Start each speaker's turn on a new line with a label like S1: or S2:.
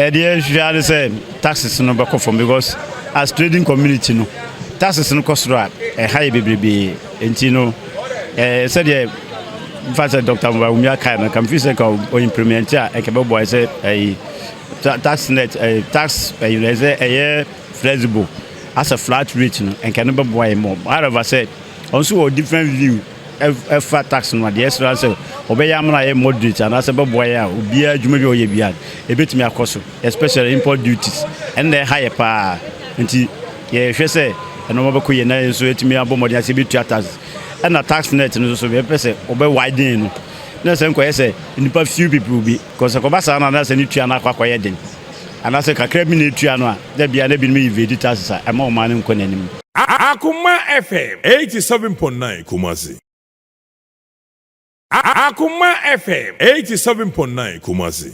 S1: Ɛdeɛ hwehwɛ ade sɛ taxes no bɛkɔ fam, because as trading community no, taxes no kɔ soro a, ɛha yɛ bebrebee. Nti no sɛdeɛ nfa sɛ Dr. Bawumia kae no, kam fi sɛ ka ɔ implement a, ɛkɛ bɛboa sɛ ɛyi tax net, tax ɛyi sɛ ɛyɛ flexible as a flat rate no, ɛnkɛ no bɛboa yɛ mɔ. However, sɛ ɔno nso wɔ different view ɛfa tax no adeɛ, ɛsrɛ sɛ ɔbɛyɛ amena yɛ moderate anaasɛ bɛboa yɛ a, obiara adwuma bi a ɔyɛ biara ɛbɛtumi akɔ so, especially import duties. Ɛno na ɛha yɛ paa. Nti yɛhwɛ sɛ ɛnɔma bɛkɔ yɛ na yɛ nso yɛtumi abɔ mmɔden ase yɛbɛtua tax. Ɛna tax net no nso so, yɛpɛ sɛ ɔbɛ widen no na sɛ nkɔyɛ sɛ nipa few people bi kɔsɛ kɔba saa no, anaasɛ ne tua no akɔyɛ den, anaasɛ kakra bi na etua no a, da bia na binom evade taxes a ɛma ɔman no nkɔ n'anim.
S2: Akuma FM 87.9 Kumasi. Akuma FM 87.9 Kumasi.